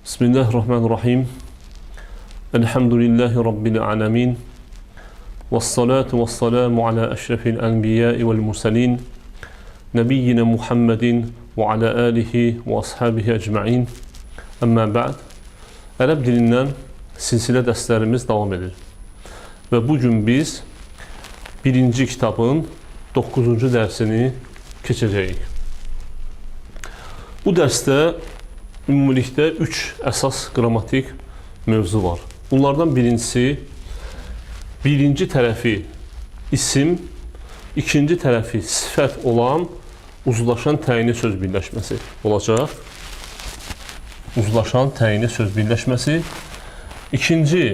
Bismillahirrahmanirrahim. Elhamdülillahi Rabbil alemin. Vessalatu vesselamu ala eşrefil enbiya'i vel murselin. Nebiyyina Muhammedin ve ala alihi ve ashabihi ecma'in. Əmmə bə'd. Ərəb dilindən silsilə dərslərimiz davam edir. Və bugün biz birinci kitabın 9-cu dərsini keçəcəyik. Bu dərsdə ümumilikdə 3 əsas qrammatik mövzu var. Bunlardan birincisi birinci tərəfi isim, ikinci tərəfi sifət olan uzlaşan təyini söz birləşməsi olacaq. Uzlaşan təyini söz birləşməsi. İkinci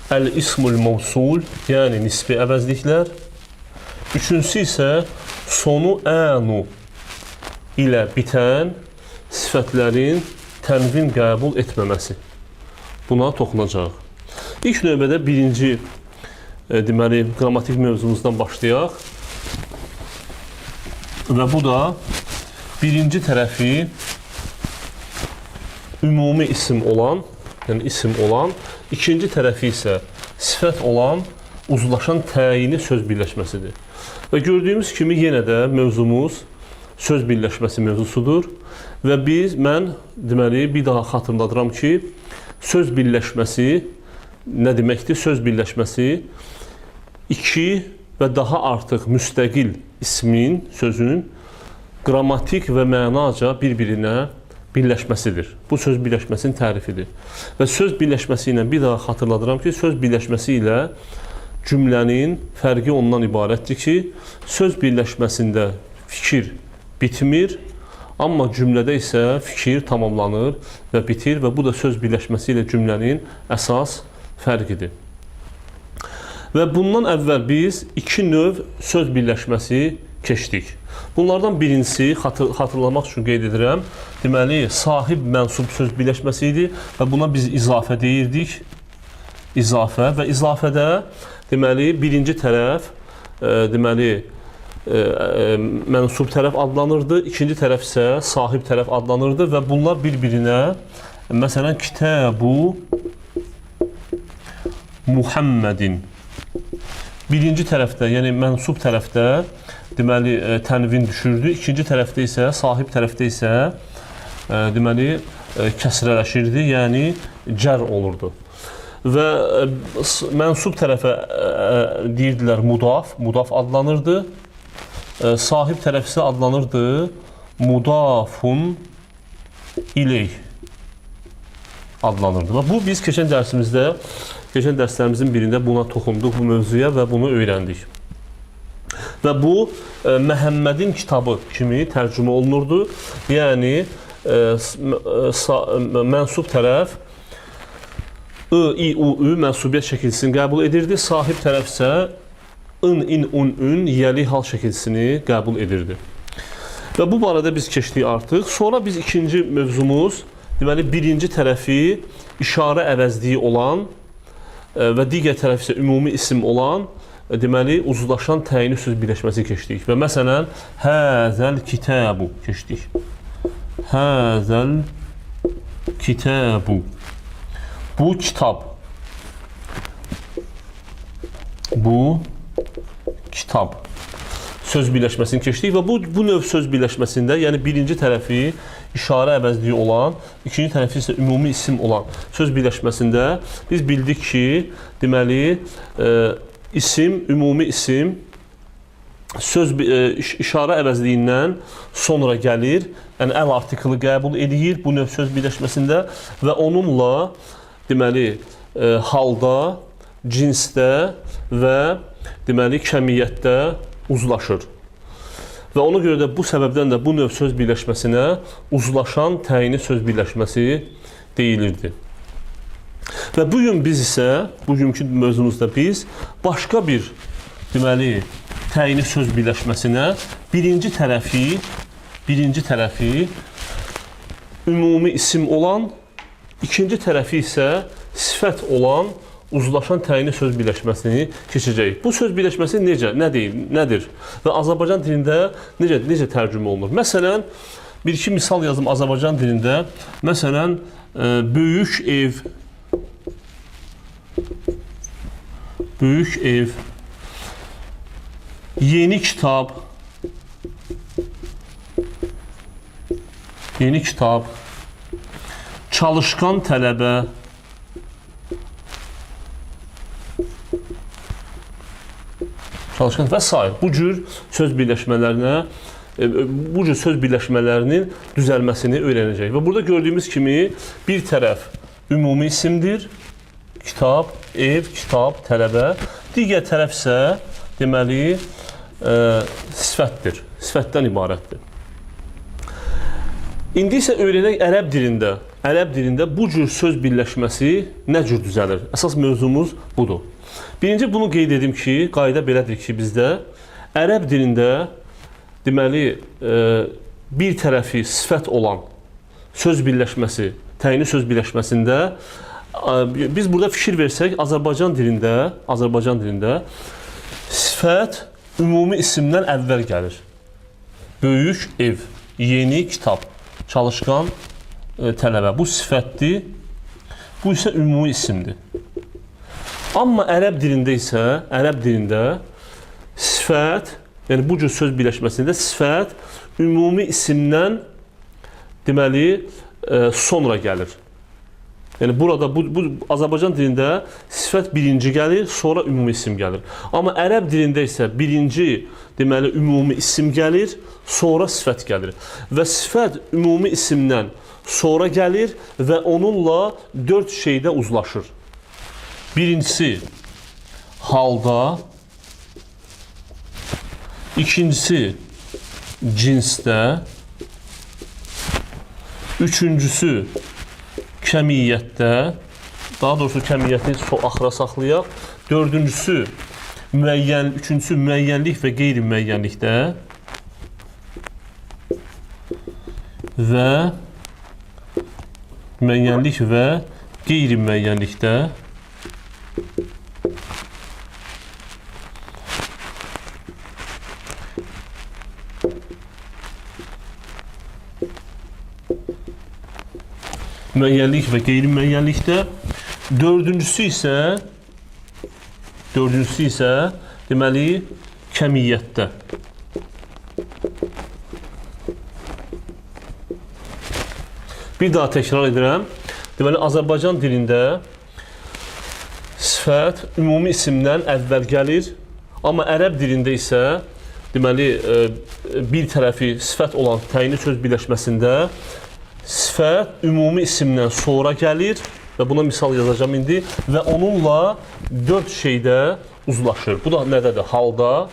əl-ismul mevsul, yəni nisbi əvəzliklər. Üçüncüsü isə sonu ənu ilə bitən sifətlərin tənvin qəbul etməməsi. Buna toxunacağıq. İlk növbədə birinci deməli qrammatik mövzumuzdan başlayaq. Və bu da birinci tərəfi ümumi isim olan, yəni isim olan, ikinci tərəfi isə sifət olan uzlaşan təyini söz birləşməsidir. Və gördüyümüz kimi yenə də mövzumuz söz birləşməsi mövzusudur. Və mən deməli bir daha xatırladıram ki, söz birləşməsi nə deməkdir? Söz birləşməsi iki və daha artıq müstəqil ismin, sözün qrammatik və mənaca bir-birinə birləşməsidir. Bu söz birləşməsinin tərifidir. Və söz birləşməsi ilə bir daha xatırladıram ki, söz birləşməsi ilə cümlənin fərqi ondan ibarətdir ki, söz birləşməsində fikir bitmir, amma cümlədə isə fikir tamamlanır və bitir və bu da söz birləşməsi ilə cümlənin əsas fərqidir. Və bundan əvvəl biz iki növ söz birləşməsi keçdik. Bunlardan birincisi xatırlamaq üçün qeyd edirəm. Deməli, sahib mənsub söz birləşməsi idi və buna biz izafə deyirdik. İzafə və izafədə deməli birinci tərəf deməli mənsub tərəf adlanırdı, ikinci tərəf isə sahib tərəf adlanırdı və bunlar bir-birinə məsələn kitabu Muhammedin birinci tərəfdə, yəni mənsub tərəfdə deməli tənvin düşürdü. İkinci tərəfdə isə sahib tərəfdə isə deməli kəsrələşirdi, yəni cər olurdu. Və mənsub tərəfə deyirdilər mudaf, mudaf adlanırdı. Sahib tərəf isə adlanırdı mudafun ileyh adlanırdı. Və bu biz keçən dərsimizdə, keçən dərslərimizin birində buna toxunduq, bu mövzuya və bunu öyrəndik. Və bu Məhəmmədin kitabı kimi tərcümə olunurdu. Yəni mənsub tərəf I, I, U, Ü mənsubiyyət şəkilsini qəbul edirdi. Sahib tərəf isə ın, in, un, ün yiyəli hal şəkilsini qəbul edirdi. Və bu barədə biz keçdik artıq. Sonra biz ikinci mövzumuz, deməli birinci tərəfi işarə əvəzliyi olan və digər tərəf isə ümumi isim olan deməli uzlaşan təyini söz birləşməsi keçdik. Və məsələn, həzəl kitabu keçdik. Həzəl kitabu. Bu kitab. Bu kitab. Söz birləşməsini keçdik və bu növ söz birləşməsində, yəni birinci tərəfi işarə əvəzliyi olan, ikinci tərəfi isə ümumi isim olan söz birləşməsində biz bildik ki, deməli isim, ümumi isim söz işarə əvəzliyindən sonra gəlir, yəni əl artiklı qəbul eləyir bu növ söz birləşməsində və onunla deməli halda, cinsdə və deməli kəmiyyətdə uzlaşır. Və ona görə də bu səbəbdən də bu növ söz birləşməsinə uzlaşan təyini söz birləşməsi deyilirdi. Və bu gün biz isə, bugünkü mövzumuzda biz başqa bir deməli təyini söz birləşməsinə birinci tərəfi ümumi isim olan, ikinci tərəfi isə sifət olan uzlaşan təyini söz birləşməsini keçəcəyik. Bu söz birləşməsi necə, nə deyil, nədir və Azərbaycan dilində necə tərcümə olunur? Məsələn, Bir-iki misal yazdım Azərbaycan dilində. Məsələn, böyük ev, böyük ev, yeni kitab, yeni kitab, çalışqan tələbə, çalışqan və s. Bu cür söz birləşmələrinə, bu cür söz birləşmələrinin düzəlməsini öyrənəcəyik. Və burada gördüyümüz kimi bir tərəf ümumi isimdir, kitab, ev, kitab, tələbə. Digər tərəf isə deməli sifətdir, sifətdən ibarətdir. İndi isə öyrənək ərəb dilində. Ərəb dilində bu cür söz birləşməsi nə cür düzəlir? Əsas mövzumuz budur. Birinci bunu qeyd edim ki, qayda belədir ki, bizdə ərəb dilində deməli bir tərəfi sifət olan söz birləşməsi, təyini söz birləşməsində biz burada fikir versək Azərbaycan dilində sifət ümumi isimdən əvvəl gəlir. Böyük ev, yeni kitab, çalışqan tələbə. Bu sifətdir, bu isə ümumi isimdir. Amma ərəb dilində isə, ərəb dilində sifət, yəni bu cür söz birləşməsində sifət ümumi isimdən deməli sonra gəlir. Yəni burada bu Azərbaycan dilində sifət birinci gəlir, sonra ümumi isim gəlir. Amma ərəb dilində isə birinci deməli ümumi isim gəlir, sonra sifət gəlir. Və sifət ümumi isimdən sonra gəlir və onunla 4 şeydə uzlaşır. Birincisi halda, ikincisi cinsdə, üçüncüsü kəmiyyətdə, daha doğrusu kəmiyyəti axıra saxlayaq, dördüncüsü müəyyən, üçüncüsü müəyyənlik və qeyri-müəyyənlikdə və müəyyənlik və qeyri-müəyyənlikdə. Müəyyənlik və qeyri-müəyyənlikdə. Dördüncüsü isə deməli kəmiyyətdə. Bir daha təkrar edirəm. Deməli Azərbaycan dilində sifət ümumi isimdən əvvəl gəlir, amma ərəb dilində isə deməli bir tərəfi sifət olan təyini söz birləşməsində sifət ümumi isimdən sonra gəlir və buna misal yazacağam indi və onunla 4 şeydə uzlaşır. Bu da nədədir? Halda,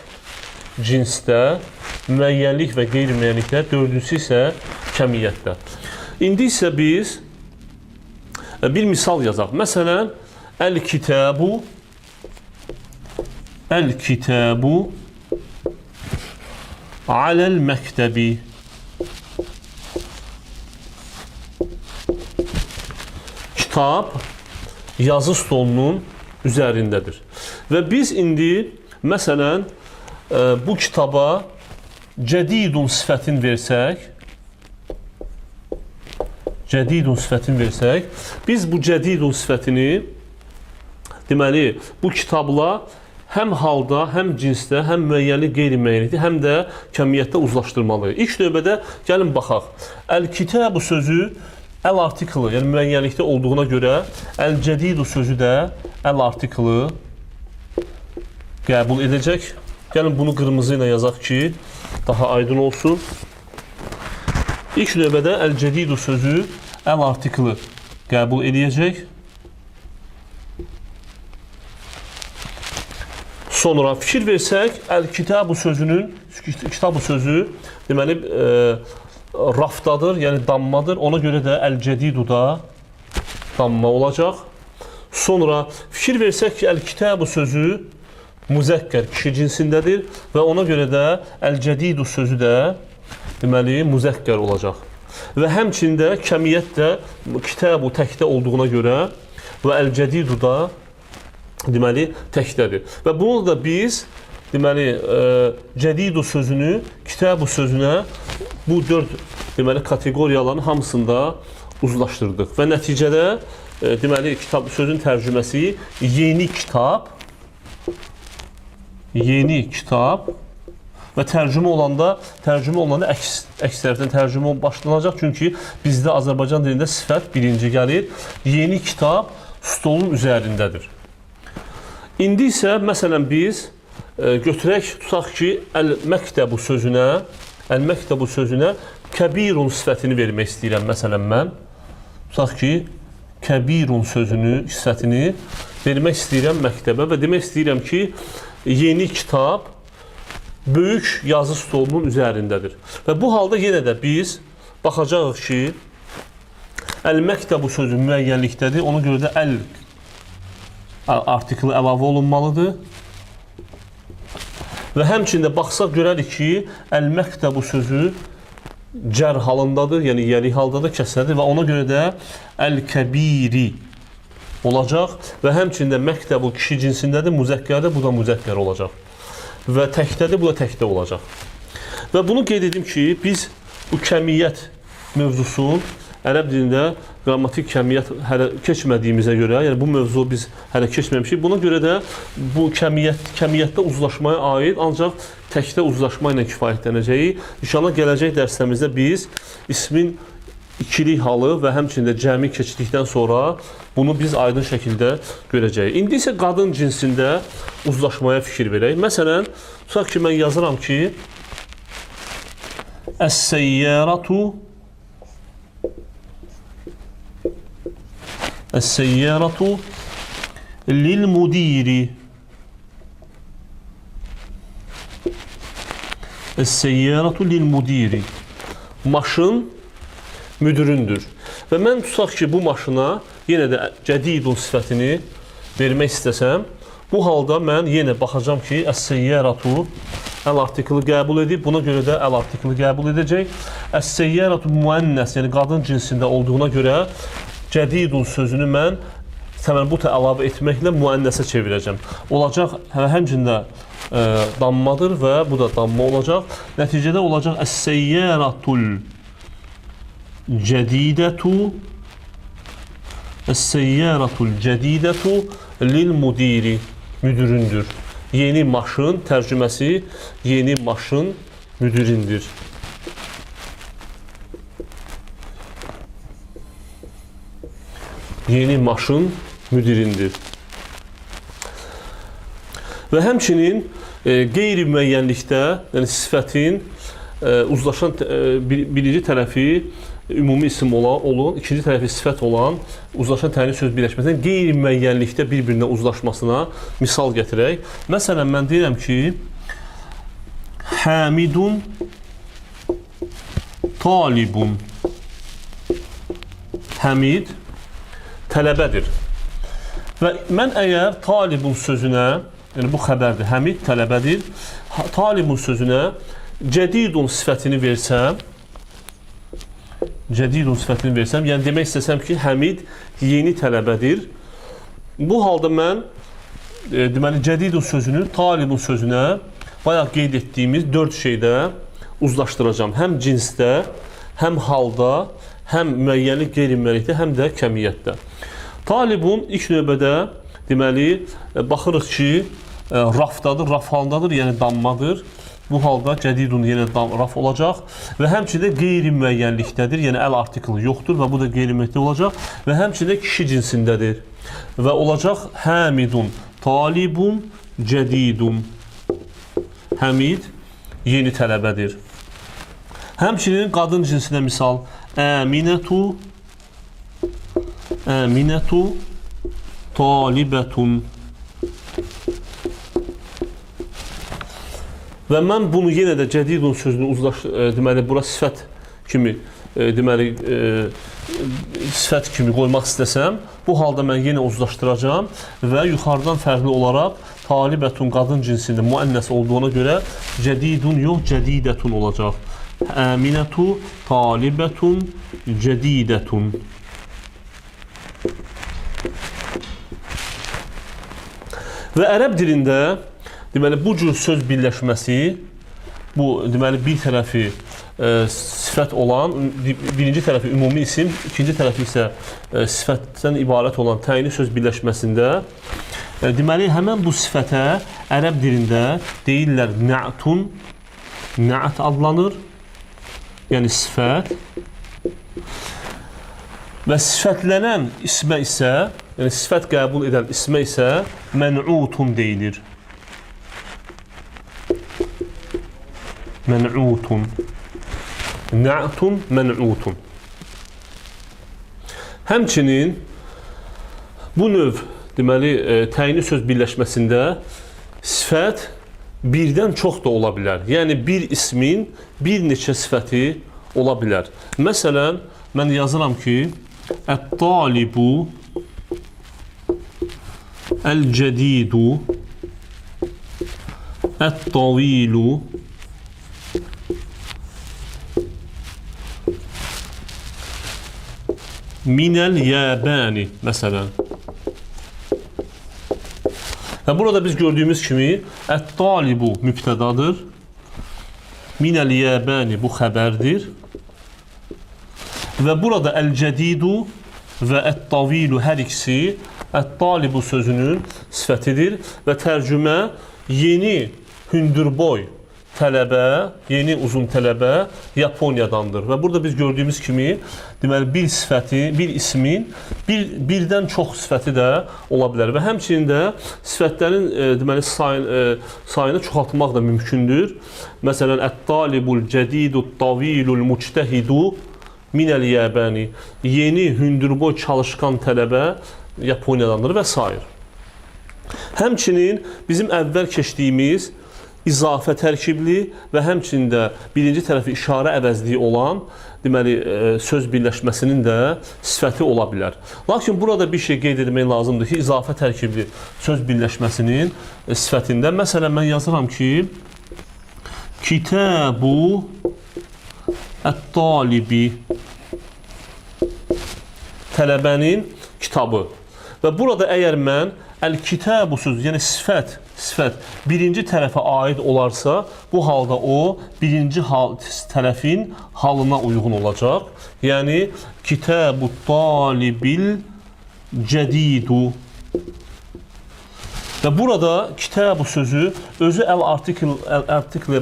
cinsdə, müəyyənlik və qeyri-müəyyənlikdə, dördüncüsü isə kəmiyyətdə. İndi isə biz bir misal yazaq. Məsələn, əl-kitabu aləl-məktəbi. Kitab yazı stolunun üzərindədir. Və biz indi məsələn bu kitaba cədidun sifətini versək, biz bu cədidun sifətini deməli bu kitabla həm halda, həm cinsdə, həm müəyyənlik, qeyri-müəyyənlikdə, həm də kəmiyyətdə uzlaşdırmalıyıq. İlk növbədə gəlin baxaq. Əl-kitabu sözü əl artiklı, yəni müəyyənlikdə olduğuna görə əl-cədidu sözü də əl artiklı qəbul edəcək. Gəlin bunu qırmızı ilə yazaq ki, daha aydın olsun. İlk növbədə əl-cədidu sözü əl artiklı qəbul edəcək. Sonra fikir versək, əl-kitabu sözünün, kitabu sözü deməli rafdadır, yəni dammadır. Ona görə də əl-cədidu da damma olacaq. Sonra fikir versək ki, əl-kitabu sözü müzəkkər kişi cinsindədir və ona görə də əl-cədidu sözü də deməli müzəkkər olacaq. Və həmçində kəmiyyət də kitabu təkdə olduğuna görə və əl-cədidu da deməli təkdədir. Və bunu da biz deməli cədidu sözünü kitabu sözünə bu 4 deməli kateqoriyaların hamısında uzlaşdırdıq. Və nəticədə deməli kitab sözün tərcüməsi yeni kitab, yeni kitab və tərcümə olanda əks tərəfdən tərcümə başlanacaq. Çünki bizdə Azərbaycan dilində sifət birinci gəlir. Yeni kitab stolun üzərindədir. İndi isə məsələn biz götürək, tutaq ki, əl-məktəbu sözünə, kəbirun sifətini vermək istəyirəm məsələn mən. Tutaq ki, kəbirun sözünü, sifətini vermək istəyirəm məktəbə və demək istəyirəm ki, yeni kitab böyük yazı stolunun üzərindədir. Və bu halda yenə də biz baxacağıq ki, əl-məktəbu sözü müəyyənlikdədir. Ona görə də əl artikli əlavə olunmalıdır. Və həmçində baxsaq görərik ki, əl-məktəbu sözü cər halındadır, yəni yəli haldadır, kəsrədir və ona görə də əl-kəbiri olacaq və həmçində məktəbu kişi cinsindədir, müzəkkərdir, bu da müzəkkər olacaq. Və təkdədir, bu da təkdə olacaq. Və bunu qeyd edim ki, biz bu kəmiyyət mövzusunu ərəb dilində qrammatik kəmiyyət hələ keçmədiyimizə görə, yəni bu mövzu biz hələ keçməmişik. Buna görə də bu kəmiyyətdə uzlaşmaya aid ancaq təkdə uzlaşma ilə kifayətlənəcəyik. İnşallah gələcək dərslərimizdə biz ismin ikilik halı və həmçinin də cəmi keçdikdən sonra bunu biz aydın şəkildə görəcəyik. İndi isə qadın cinsində uzlaşmaya fikir verək. Məsələn, tutaq ki, mən yazıram ki, Əs-səyyəratu Əs-səyyəratu lil-mudiri. Əs-səyyəratu lil-mudiri. Maşın müdüründür. Və mən tutaq ki, bu maşına yenə də cədidun sifətini vermək istəsəm, bu halda mən yenə baxacağam ki, əs-səyyəratu əl artikli qəbul edib, buna görə də əl artikli qəbul edəcək. Əs-səyyəratu müənnəs, yəni qadın cinsində olduğuna görə cədidun sözünü mən təmərbuta əlavə etməklə müənnəsə çevirəcəm. Olacaq, həmçində dammadır və bu da damma olacaq. Nəticədə olacaq əs-səyyəratul cədidətu əs-səyyəratul cədidətu lil-mudiri, müdüründür. Yeni maşın tərcüməsi yeni maşın müdürindir. Yeni maşın müdirindir. Və həmçinin qeyri-müəyyənlikdə, yəni sifətin uzlaşan birinci tərəfi ümumi isim olan, ikinci tərəfi sifət olan uzlaşan təyin söz birləşməsindən qeyri-müəyyənlikdə bir-birinə uzlaşmasına misal gətirək. Məsələn, mən deyirəm ki, Həmidun talibun. Həmid tələbədir. Və mən əgər talibun sözünə, yəni bu xəbərdir, Həmid tələbədir, talibun sözünə cədidun sifətini versəm, yəni demək istəsəm ki, Həmid yeni tələbədir. Bu halda mən deməli cədidun sözünü talibun sözünə bayaq qeyd etdiyimiz 4 şeydə uzlaşdıracağam. Həm cinsdə, həm halda, həm müəyyənlik, qeyri-müəyyənlikdə, həm də kəmiyyətdə. Talibun ilk növbədə deməli baxırıq ki, rafdadır, raf halındadır, yəni dammadır. Bu halda cədidun yenə raf olacaq və həmçinin qeyri-müəyyənlikdədir, yəni əl artikli yoxdur və bu da qeyri-müəyyənlikdə olacaq və həmçinin kişi cinsindədir və olacaq həmidun, talibun, cədidun. Həmid yeni tələbədir. Həmçinin qadın cinsinə misal əminətu, əminətu talibətun. Və mən bunu yenə də cədidun sözünü deməli bura sifət kimi deməli sifət kimi qoymaq istəsəm, bu halda mən yenə uzlaşdıracağam və yuxarıdan fərqli olaraq talibətun qadın cinsində müənnəs olduğuna görə cədidun yox, cədidətun olacaq. Əminətu talibətun cədidətun. Və ərəb dilində deməli bu cür söz birləşməsi, bu deməli bir tərəfi sifət olan, birinci tərəfi ümumi isim, ikinci tərəfi isə sifətdən ibarət olan təyini söz birləşməsində deməli, həmən bu sifətə ərəb dilində deyirlər nə'tun, nə't adlanır, yəni sifət. Və sifətlənən ismə isə, yəni sifət qəbul edən ismə isə mən'utun deyilir. Mən'utun. Nə'tun, mən'utun. Həmçinin bu növ, deməli, təyini söz birləşməsində sifət birdən çox da ola bilər. Yəni, bir ismin bir neçə sifəti ola bilər. Məsələn, mən yazıram ki, Ət-talibu əl-cədidu ət-tavilu minəl yəbəni, məsələn. Və burada biz gördüyümüz kimi ət-talibu mübtədadır. Minəl yəbəni bu xəbərdir. Və burada əl-cədidu və ət-tavilu hər ikisi ət-talibu sözünün sifətidir və tərcümə yeni hündürboy tələbə, yeni uzun tələbə Yaponiyadandır. Və burada biz gördüyümüz kimi, deməli, bir sifəti, bir ismin birdən çox sifəti də ola bilər. Və həmçinin də sifətlərin deməli, sayını çoxaltmaq da mümkündür. Məsələn, ət-talibul cədidut tavilul muctehidu minəl yəbəni, yeni hündürboy çalışqan tələbə Yaponiyadandır və s. Həmçinin bizim əvvəl keçdiyimiz izafə tərkibli və həmçinin də birinci tərəfi işarə əvəzliyi olan, deməli, söz birləşməsinin də sifəti ola bilər. Lakin burada bir şey qeyd etmək lazımdır ki, izafə tərkibli söz birləşməsinin sifətində, məsələn, mən yazıram ki, Kitabu ət-talibi, tələbənin kitabı. Və burada əgər mən əl-kitabu sözü, yəni sifət birinci tərəfə aid olarsa, bu halda o birinci tərəfin halına uyğun olacaq. Yəni, kitabu talibil cədidu. Və burada kitabu sözü özü əl-artikli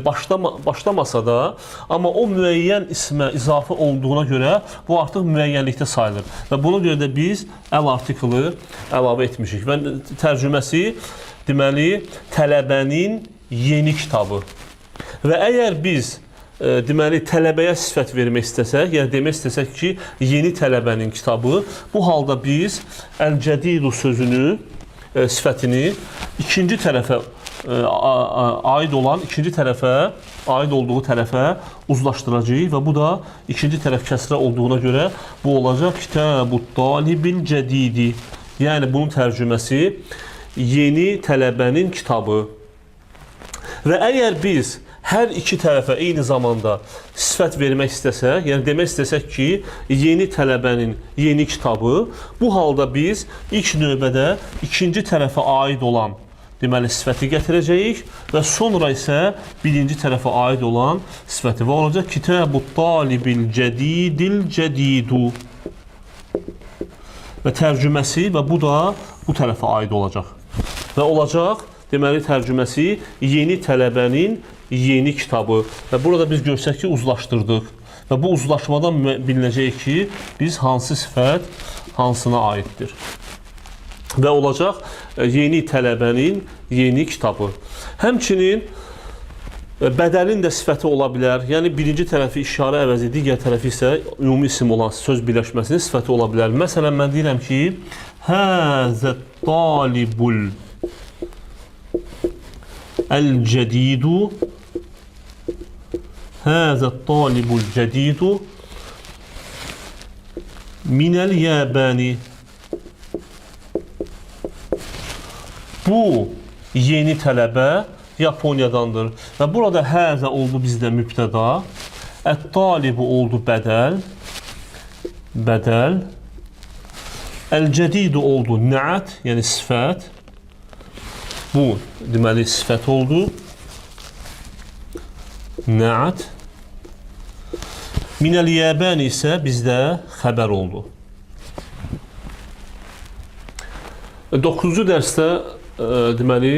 başlamasa da, amma o müəyyən ismə izafə olduğuna görə bu artıq müəyyənlikdə sayılır. Və buna görə də biz əl-artikli əlavə etmişik. Və tərcüməsi, deməli, tələbənin yeni kitabı. Və əgər biz deməli, tələbəyə sifət vermək istəsək, yəni demək istəsək ki, yeni tələbənin kitabı, bu halda biz əl-cədidu sözünü, sifətini ikinci tərəfə aid olan, ikinci tərəfə aid olduğu tərəfə uzlaşdıracağıq və bu da ikinci tərəf kəsrə olduğuna görə bu olacaq Kitabu talibil cədidi. Yəni bunun tərcüməsi yeni tələbənin kitabı. Və əgər biz hər iki tərəfə eyni zamanda sifət vermək istəsək, yəni demək istəsək ki, yeni tələbənin yeni kitabı, bu halda biz ilk növbədə ikinci tərəfə aid olan, deməli, sifəti gətirəcəyik və sonra isə birinci tərəfə aid olan sifəti və olacaq Kitabu talibil cədidil cədidu və tərcüməsi və bu da bu tərəfə aid olacaq. Və olacaq, deməli, tərcüməsi yeni tələbənin yeni kitabı. Və burada biz görsək ki, uzlaşdırdıq. Və bu uzlaşmadan bilinəcək ki, biz hansı sifət hansına aiddir. Və olacaq yeni tələbənin yeni kitabı. Həmçinin bədəlin də sifəti ola bilər. Yəni, birinci tərəfi işarə əvəzi, digər tərəfi isə ümumi isim olan söz birləşməsinin sifəti ola bilər. Məsələn, mən deyirəm ki, Həzə talibul əl-cədidu Həzə talibul cədidu minəl yəbəni. Bu yeni tələbə Yaponiyadandır. Və burada həzə oldu bizdə mübtəda, ət-talibu oldu bədəl, əl-cədidu oldu nəət, yəni sifət. Bu, deməli, sifət oldu. Nəət. Minəl yəbəni isə bizdə xəbər oldu. 9-cu dərsdə deməli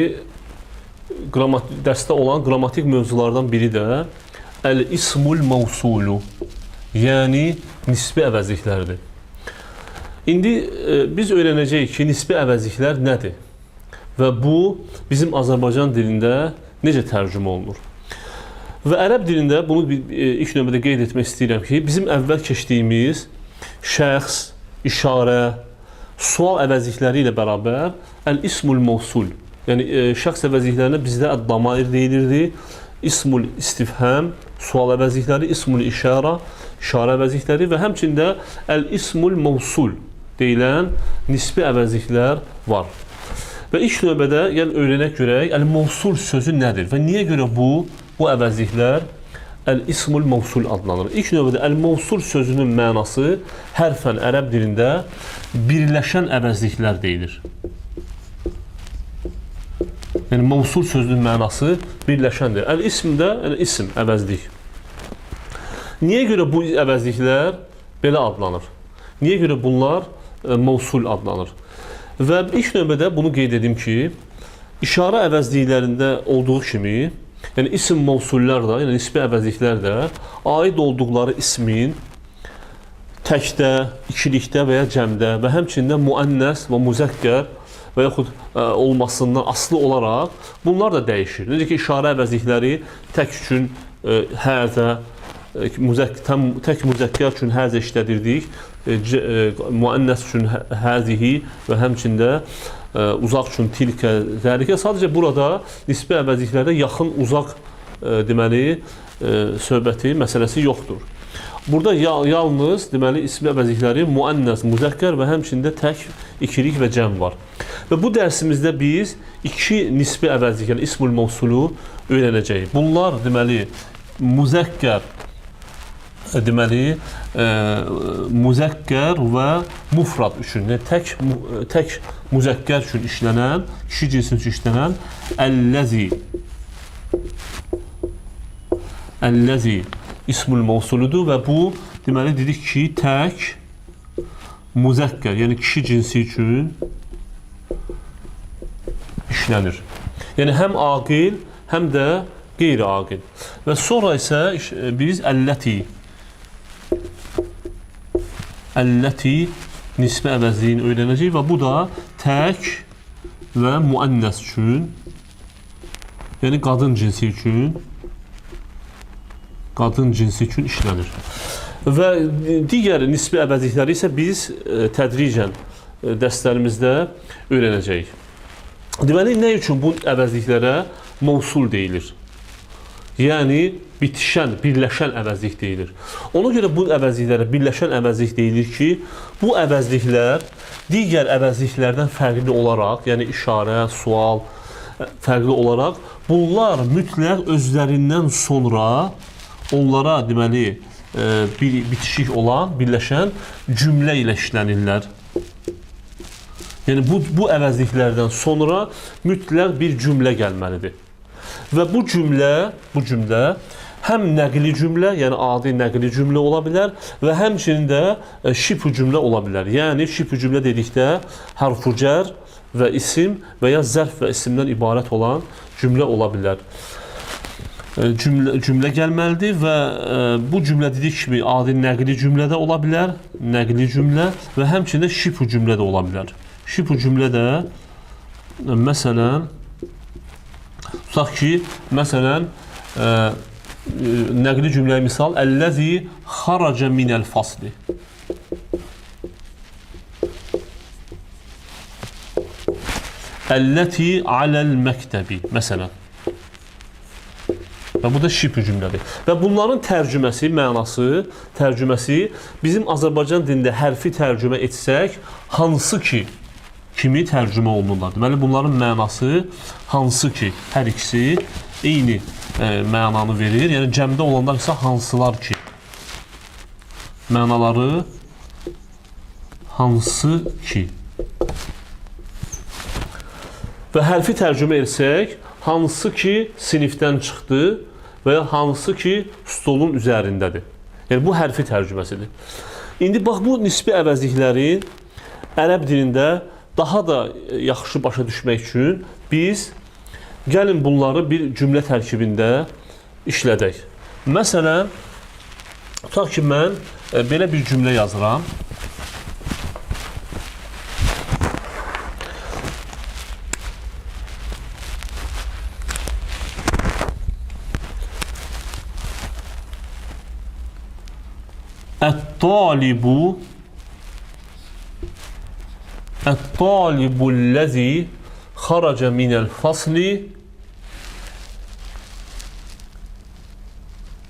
dərsdə olan qrammatik mövzulardan biri də əl-ismul mevsulu, yəni nisbi əvəzliklərdir. İndi biz öyrənəcəyik ki, nisbi əvəzliklər nədir və bu bizim Azərbaycan dilində necə tərcümə olunur. Və ərəb dilində bunu ilk növbədə qeyd etmək istəyirəm ki, bizim əvvəl keçdiyimiz şəxs, işarə, sual əvəzlikləri ilə bərabər əl-ismul mevsul, yəni şəxs əvəzliklərinə bizdə əd-damair deyilirdi, ismul istifham, sual əvəzlikləri, ismul işarə, işarə əvəzlikləri və həmçində əl-ismul mevsul deyilən nisbi əvəzliklər var. Və ilk növbədə gəl öyrənək görək əl-mevsul sözü nədir və niyə görə bu əvəzliklər əl-ismul mevsul adlanır. İlk növbədə əl-mevsul sözünün mənası hərfən ərəb dilində birləşən əvəzliklər deyilir. Yəni mevsul sözünün mənası birləşəndir. Əl-ism də yəni isim, əvəzlik. Niyə görə bu əvəzliklər belə adlanır? Niyə görə bunlar mevsul adlanır? Və ilk növbədə bunu qeyd edim ki, işarə əvəzliklərində olduğu kimi, yəni isim mevsullar da, yəni nisbi əvəzliklər də aid olduqları ismin təkdə, ikilikdə və ya cəmdə və həmçində müənnəs və müzəkkər və yaxud olmasından asılı olaraq bunlar da dəyişir. Necə ki, işarə əvəzlikləri tək üçün həzə, tək müzəkkər üçün həzə işlədirdik, müənnəs üçün həzihi və həmçində uzaq üçün tilkə, zəlikə. Sadəcə burada nisbi əvəzliklərdə yaxın, uzaq deməli söhbəti, məsələsi yoxdur. Burada yalnız deməli ismi əvəzlikləri müənnəs, müzəkkər və həmçində tək, ikilik və cəm var. Və bu dərsimizdə biz iki nisbi əvəzlik, yəni ismul mevsulu öyrənəcəyik. Bunlar deməli müzəkkər, deməli müzəkkər və mufrad üçün, yəni tək müzəkkər üçün işlənən, kişi cinsi üçün işlənən əlləzi ismul mevsuludur və bu deməli dedik ki, tək müzəkkər, yəni kişi cinsi üçün işlənir. Yəni həm aqil, həm də qeyri-aqil. Və sonra isə biz əlləti nisbi əvəzliyini öyrənəcəyik və bu da tək və müənnəs üçün, yəni qadın cinsi üçün işlənir. Və digər nisbi əvəzlikləri isə biz tədricən dərslərimizdə öyrənəcəyik. Deməli, nə üçün bu əvəzliklərə mevsul deyilir? Yəni, bitişən, birləşən əvəzlik deyilir. Ona görə bu əvəzliklərə birləşən əvəzlik deyilir ki, bu əvəzliklər digər əvəzliklərdən fərqli olaraq, yəni işarə, sual fərqli olaraq, bunlar mütləq özlərindən sonra onlara deməli bir bitişik olan, birləşən cümlə ilə işlənirlər. Yəni bu əvəzliklərdən sonra mütləq bir cümlə gəlməlidir. Və bu cümlə həm nəqli cümlə, yəni adi nəqli cümlə ola bilər və həmçinin də şibh cümlə ola bilər. Yəni şibh cümlə dedikdə hərf-u cər və isim və ya zərf və isimdən ibarət olan cümlə ola bilər. Cümlə gəlməlidir və bu cümlə dedik kimi adi nəqli cümlə də ola bilər, nəqli cümlə və həmçinin də şibh cümlə də ola bilər. Şibh cümlə də məsələn, tutaq ki, məsələn, nəqli cümləyə misal Əlləzi xaraca minəl fasli. Əlləti aləl məktəbi, məsələn. Və bu da şibh cümlədir. Və bunların tərcüməsi, mənası, tərcüməsi bizim Azərbaycan dilində hərfi tərcümə etsək, hansı ki kimi tərcümə olunurlar. Deməli, bunların mənası hansı ki, hər ikisi eyni mənanı verir. Yəni, cəmdə olanlar isə hansılar ki. Mənaları hansı ki. Və hərfi tərcümə etsək, hansı ki sinifdən çıxdı və ya hansı ki stolun üzərindədir. Yəni bu hərfi tərcüməsidir. İndi bax bu nisbi əvəzlikləri ərəb dilində daha da yaxşı başa düşmək üçün biz gəlin bunları bir cümlə tərkibində işlədək. Məsələn, tutaq ki, mən belə bir cümlə yazıram. Ət-talibu ləzi xaraca minəl fasli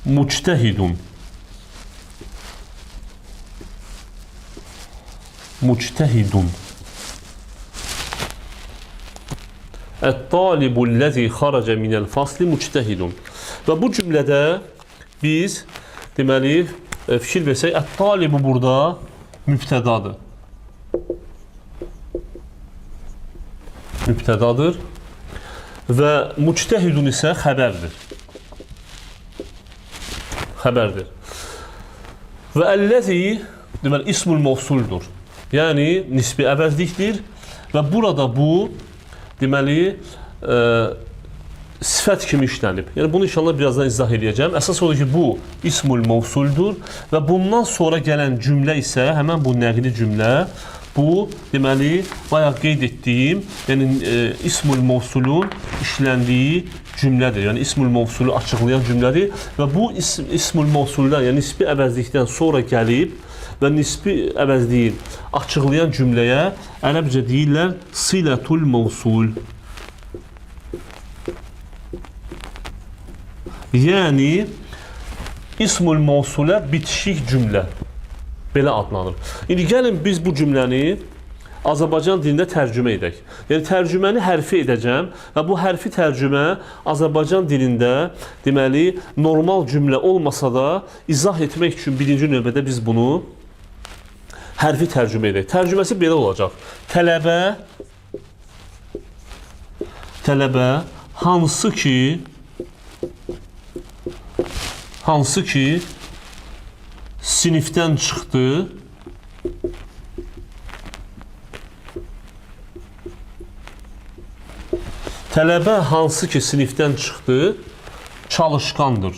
muctehidun. Muctehidun. Ət-talibu ləzi xaraca minəl fasli muctehidun. Və bu cümlədə biz deməli fikir versək, ət-talibu burada mübtədadır. Mübtədadır və muctehidun isə xəbərdir. Xəbərdir. Və əlləzi deməli ismul mövsuldur. Yəni nisbi əvəzlikdir və burada bu deməli sifət kimi işlənib. Yəni bunu inşallah birazdan izah edəcəm. Əsas odur ki, bu ismul mövsuldur və bundan sonra gələn cümlə isə həmən bu nəqli cümlə, bu deməli bayaq qeyd etdiyim, yəni ismul mövsulun işləndiyi cümlədir. Yəni ismul mövsulu açıqlayan cümlədir və bu ismul mövsuldan, yəni nisbi əvəzlikdən sonra gəlib və nisbi əvəzliyin açıqlayan cümləyə ərəbcə deyirlər silətul mövsul. Yəni ismul mövsulə bitişik cümlə belə adlanır. İndi gəlin biz bu cümləni Azərbaycan dilində tərcümə edək. Yəni tərcüməni hərfi edəcəm və bu hərfi tərcümə Azərbaycan dilində deməli normal cümlə olmasa da izah etmək üçün birinci növbədə biz bunu hərfi tərcümə edək. Tərcüməsi belə olacaq. Tələbə hansı ki sinifdən çıxdı, tələbə hansı ki sinifdən çıxdı, çalışqandır.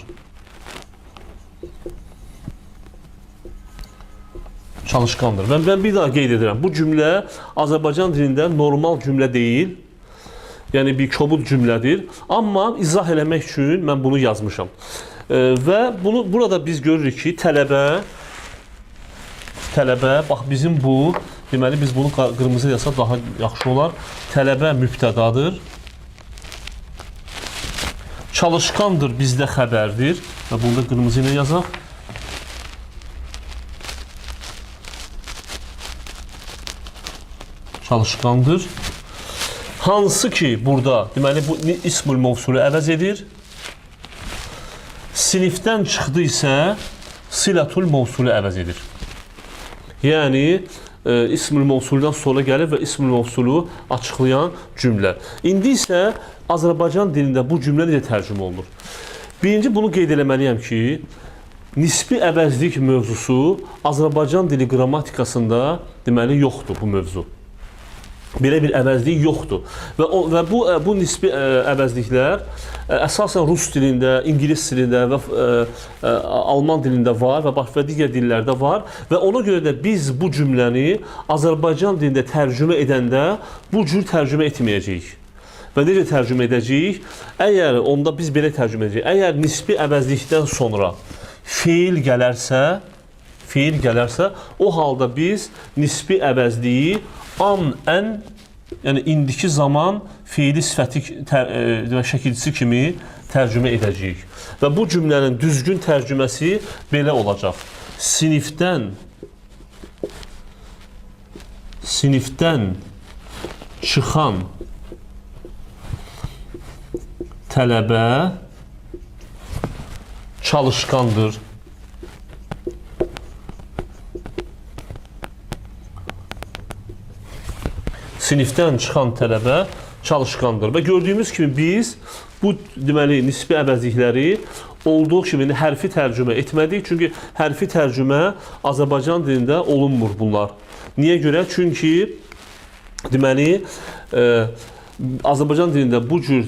Çalışqandır. Mən bir daha qeyd edirəm. Bu cümlə Azərbaycan dilində normal cümlə deyil. Yəni bir kobud cümlədir. Amma izah eləmək üçün mən bunu yazmışam. Və bunu burada biz görürük ki, tələbə, bax bizim bu, deməli biz bunu qırmızı yazsaq daha yaxşı olar. Tələbə mübtədadır. Çalışqandır bizdə xəbərdir. Və bunu da qırmızı ilə yazaq. Çalışqandır. Hansı ki burada, deməli bu ismul mövsulu əvəz edir. Sinifdən çıxdı isə silatul mövsulu əvəz edir. Yəni ismul mövsuldan sonra gəlir və ismul mövsulu açıqlayan cümlə. İndi isə Azərbaycan dilində bu cümlə necə tərcümə olunur? Birinci bunu qeyd eləməliyəm ki, nisbi əvəzlik mövzusu Azərbaycan dili qrammatikasında deməli yoxdur bu mövzu. Belə bir əvəzlik yoxdur. Və bu nisbi əvəzliklər əsasən rus dilində, ingilis dilində və alman dilində var və başqa digər dillərdə var və ona görə də biz bu cümləni Azərbaycan dilində tərcümə edəndə bu cür tərcümə etməyəcəyik. Və necə tərcümə edəcəyik? Əgər onda biz belə tərcümə edəcəyik. Əgər nisbi əvəzlikdən sonra feil gələrsə, o halda biz nisbi əvəzliyi an, ən, yəni indiki zaman feili sifəti şəkilçisi kimi tərcümə edəcəyik. Və bu cümlənin düzgün tərcüməsi belə olacaq. Sinifdən çıxan tələbə çalışqandır. Sinifdən çıxan tələbə çalışqandır. Və gördüyümüz kimi biz bu deməli nisbi əvəzlikləri olduğu kimi hərfi tərcümə etmədik. Çünki hərfi tərcümə Azərbaycan dilində olunmur bunlar. Niyə görə? Çünki deməli, Azərbaycan dilində bu cür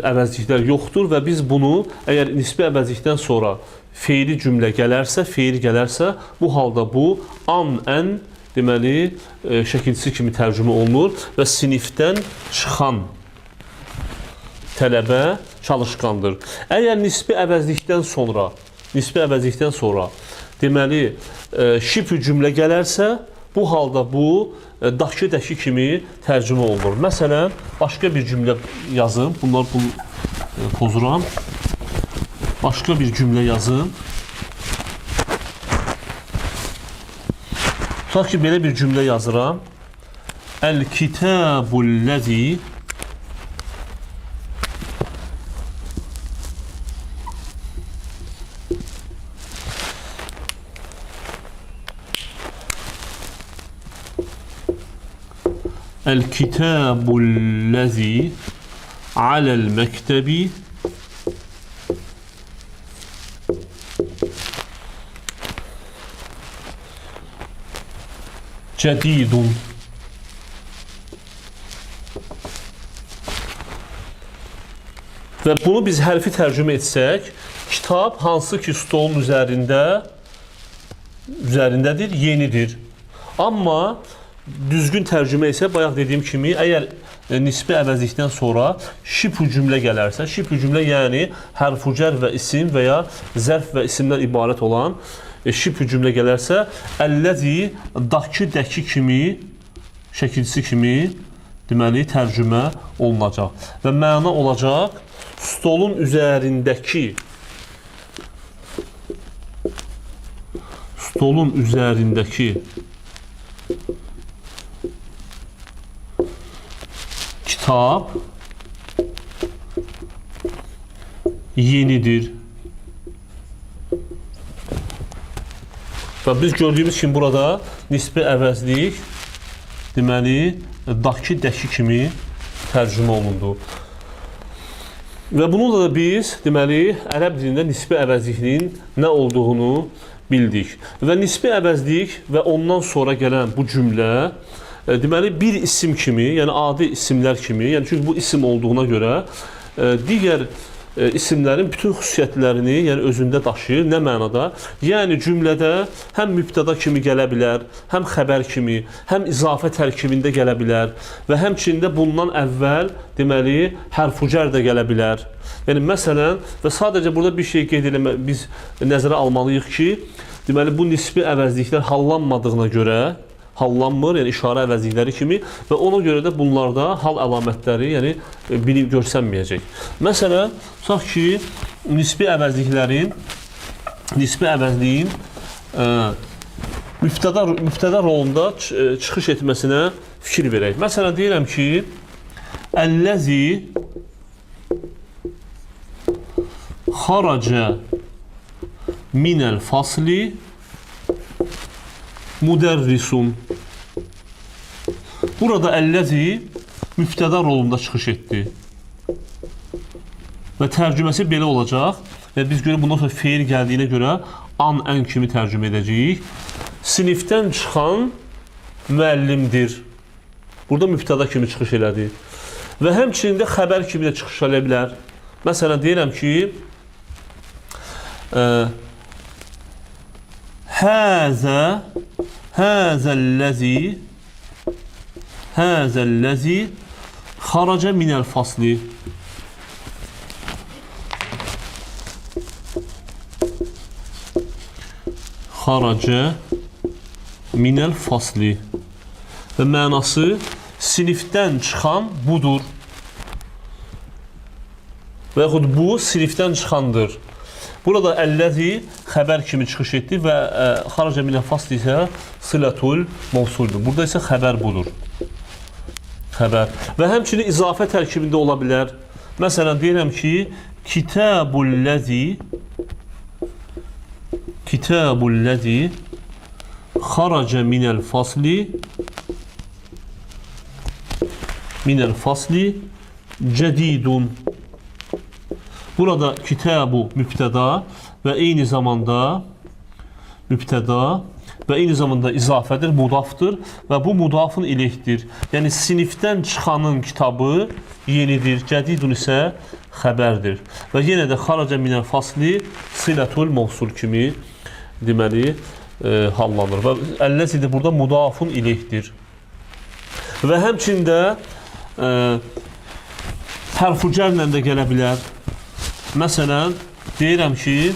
əvəzliklər yoxdur və biz bunu əgər nisbi əvəzlikdən sonra feili cümlə gələrsə, feil gələrsə, bu halda bu an, ən deməli, şəkilçisi kimi tərcümə olunur və sinifdən çıxan tələbə çalışqandır. Əgər nisbi əvəzlikdən sonra, deməli, şibh cümlə gələrsə, bu halda bu dakı dəki kimi tərcümə olunur. Məsələn, başqa bir cümlə yazım. Bunlar bunu pozuram. Başqa bir cümlə yazım. Tutaq ki, belə bir cümlə yazıram. Əl-kitabullazi El-kitabullazi alel-mektebi cedidun. Və bunu biz hərfi tərcümə etsək, kitab hansı ki stolun üzərindədir, yenidir. Amma düzgün tərcümə isə bayaq dediyim kimi, əgər nisbi əvəzlikdən sonra şibh cümlə gələrsə, şibh cümlə yəni hərf-u cər və isim və ya zərf və isimdən ibarət olan şibh cümlə gələrsə, əlləzi dakı dəki kimi, şəkilçisi kimi deməli tərcümə olunacaq. Və məna olacaq stolun üzərindəki kitab yenidir. Və biz gördüyümüz kimi burada nisbi əvəzlik deməli dakı dəki kimi tərcümə olundu. Və bununla da biz deməli ərəb dilində nisbi əvəzliknin nə olduğunu bildik. Və nisbi əvəzlik və ondan sonra gələn bu cümlə deməli bir isim kimi, yəni adi isimlər kimi, yəni çünki bu isim olduğuna görə digər isimlərin bütün xüsusiyyətlərini, yəni özündə daşıyır. Nə mənada? Yəni cümlədə həm mübtəda kimi gələ bilər, həm xəbər kimi, həm izafə tərkibində gələ bilər və həmçinin də bundan əvvəl deməli hərf-u cər də gələ bilər. Yəni məsələn və sadəcə burada bir şey qeyd eləmə, biz nəzərə almalıyıq ki, deməli bu nisbi əvəzliklər hallanmadığına görə hallanmır, yəni işarə əvəzlikləri kimi və ona görə də bunlarda hal əlamətləri, yəni bilib görsənməyəcək. Məsələn, tutaq ki, nisbi əvəzliyin mübtəda rolunda çıxış etməsinə fikir verək. Məsələn, deyirəm ki, əlləzi xaraca minəl fasli müdərrisun. Burada əlləzi mübtəda rolunda çıxış etdi. Və tərcüməsi belə olacaq. Və biz görürük bundan sonra feil gəldiyinə görə an, ən kimi tərcümə edəcəyik. Sinifdən çıxan müəllimdir. Burada mübtəda kimi çıxış elədi. Və həmçinin də xəbər kimi də çıxış eləyə bilər. Məsələn, deyirəm ki, Həzəl-ləzi xaraca minəl fasli. Xaraca minəl fasli. Və mənası sinifdən çıxan budur. Və yaxud bu sinifdən çıxandır. Burada əlləzi xəbər kimi çıxış etdi və xaraca minəl fasli isə sılatul mövsuldur. Burada isə xəbər budur. Xəbər. Və həmçinin izafə tərkibində ola bilər. Məsələn, deyirəm ki, Kitabul-ləzi xaraca minəl fasli cədidun. Burada kitabu mübtəda və eyni zamanda mübtəda və eyni zamanda izafədir, mudafdır və bu mudafın ileyhdir. Yəni sinifdən çıxanın kitabı yenidir, cədidun isə xəbərdir. Və yenə də xaraca minəl fasli silətul mövsul kimi deməli hallanır. Və əlləzi də burada mudafun ileyhdir. Və həmçində hərf-u cərlə də gələ bilər. Məsələn, deyirəm ki,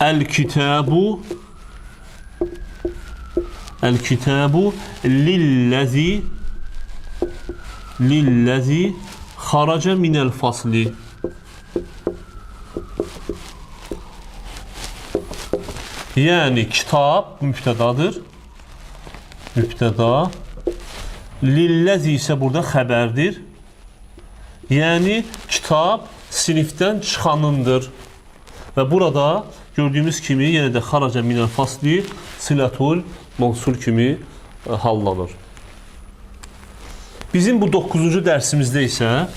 El-kitabu lilləzi xaraca minəl fasli. Yəni kitab mübtədadır. Mübtəda. Lilləzi isə burada xəbərdir. Yəni kitab sinifdən çıxanındır. Və burada gördüyümüz kimi yenə də xaraca minəl fasli silətul mövsul kimi hallanır. Bizim bu 9-cu dərsimizdə isə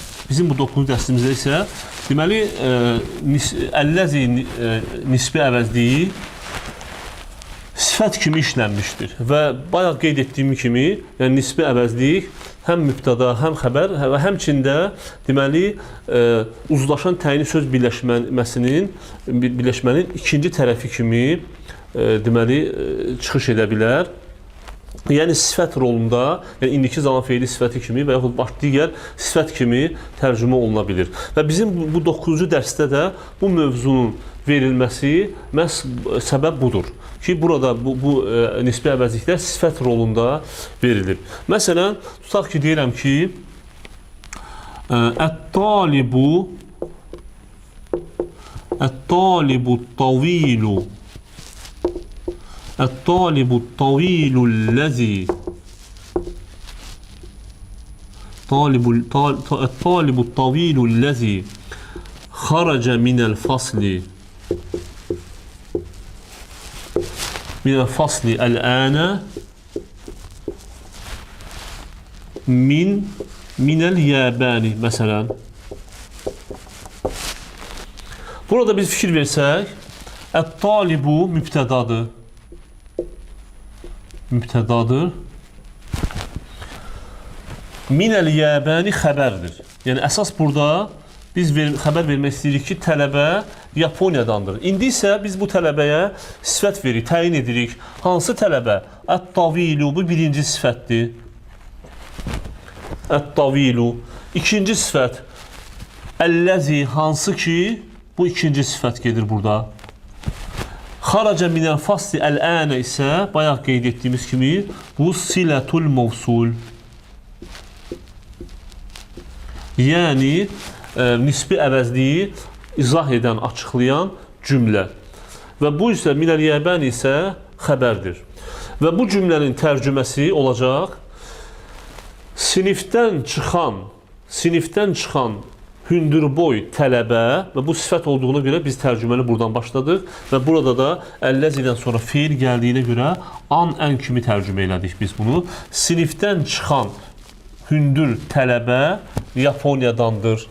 deməli əlləzi nisbi əvəzliyi sifət kimi işlənmişdir. Və bayaq qeyd etdiyim kimi, yəni nisbi əvəzlik həm mübtəda, həm xəbər və həmçində deməli uzlaşan təyini söz birləşməsinin birləşmənin ikinci tərəfi kimi deməli çıxış edə bilər. Yəni sifət rolunda, yəni indiki zaman feili sifəti kimi və yaxud baş digər sifət kimi tərcümə oluna bilir. Və bizim bu 9-cu dərsdə də bu mövzunun verilməsi məhz səbəb budur ki, burada bu nisbi əvəzliklər sifət rolunda verilib. Məsələn, tutaq ki, deyirəm ki, Ət-talibu tavilu الطالب الطويل الذي الطالب الطويل الذي خرج من الفصل الآن من اليابان مثلا. Burada biz fikir versək, ət-talibu mübtədadır. Mübtədadır. Minəl yəbəni xəbərdir. Yəni əsas burada biz xəbər vermək istəyirik ki, tələbə Yaponiyadandır. İndi isə biz bu tələbəyə sifət veririk, təyin edirik. Hansı tələbə? Ət-tavilu, bu birinci sifətdir. Ət-tavilu. İkinci sifət əlləzi, hansı ki, bu ikinci sifət gedir burada. Xaraca minəl fasli əl-ənə isə bayaq qeyd etdiyimiz kimi bu silətul mövsul. Yəni nisbi əvəzliyi izah edən, açıqlayan cümlə. Və bu isə minəl yəbən isə xəbərdir. Və bu cümlənin tərcüməsi olacaq: sinifdən çıxan hündürboy tələbə və bu sifət olduğuna görə biz tərcüməni buradan başladıq və burada da əlləzidən sonra feil gəldiyinə görə an, ən kimi tərcümə elədik biz bunu. Sinifdən çıxan hündür tələbə Yaponiyadandır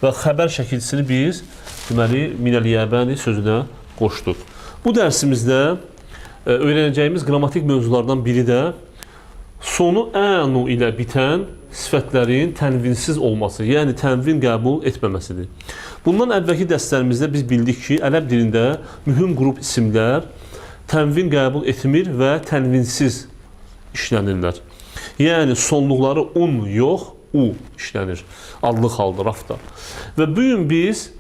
və xəbər şəkilçisini biz deməli minəl yəbəni sözünə qoşduq. Bu dərsimizdə öyrənəcəyimiz qrammatik mövzulardan biri də sonu ənu ilə bitən sifətlərin tənvinsiz olması, yəni tənvin qəbul etməməsidir. Bundan əvvəlki dərslərimizdə biz bildik ki, ərəb dilində mühüm qrup isimlər tənvin qəbul etmir və tənvinsiz işlənirlər. Yəni sonluqları un yox, u işlənir. Adlıq halda, rafda. Və bu gün biz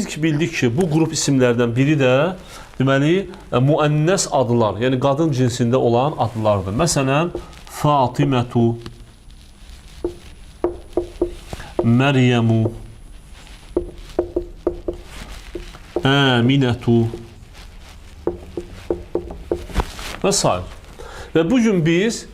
ki bildik ki, bu qrup isimlərdən biri də deməli müənnəs adlar, yəni qadın cinsində olan adlardır. Məsələn, Fatimətu, Məryəmu, Əminətu və s. Və bu gün biz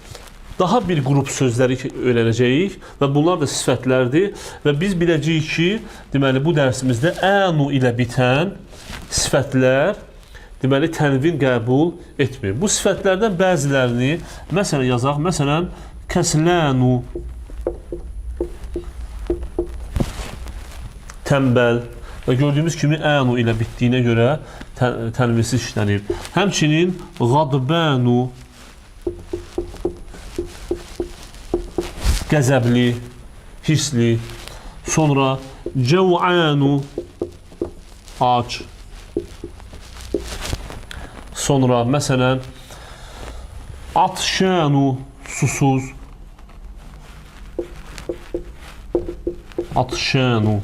daha bir qrup sözləri öyrənəcəyik və bunlar da sifətlərdir və biz biləcəyik ki, deməli bu dərsimizdə ənu ilə bitən sifətlər deməli tənvin qəbul etmir. Bu sifətlərdən bəzilərini məsələn yazaq. Məsələn, kəslənu, tənbəl və gördüyümüz kimi ənu ilə bitdiyinə görə tənvinsiz işlənib. Həmçinin qadbənu qəzəbli, hirsli, sonra cəv'anu ac. Sonra məsələn atşanu susuz. Atşanu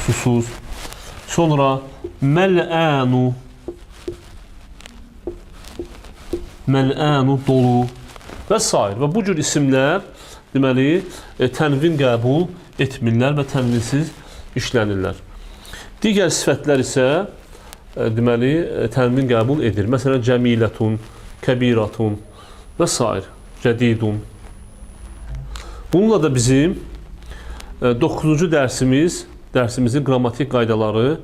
susuz. Sonra məl'anu məl'anu dolu və s. Və bu cür isimlər deməli tənvin qəbul etmirlər və tənvinsiz işlənirlər. Digər sifətlər isə deməli tənvin qəbul edir. Məsələn cəmilətun, kəbiratun və s. Cədidun. Bununla da bizim 9-cu dərsimizin qrammatik qaydaları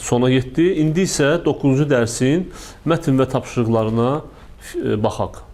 sona yetdi. İndi isə 9-cu dərsin mətn və tapşırıqlarına baxaq.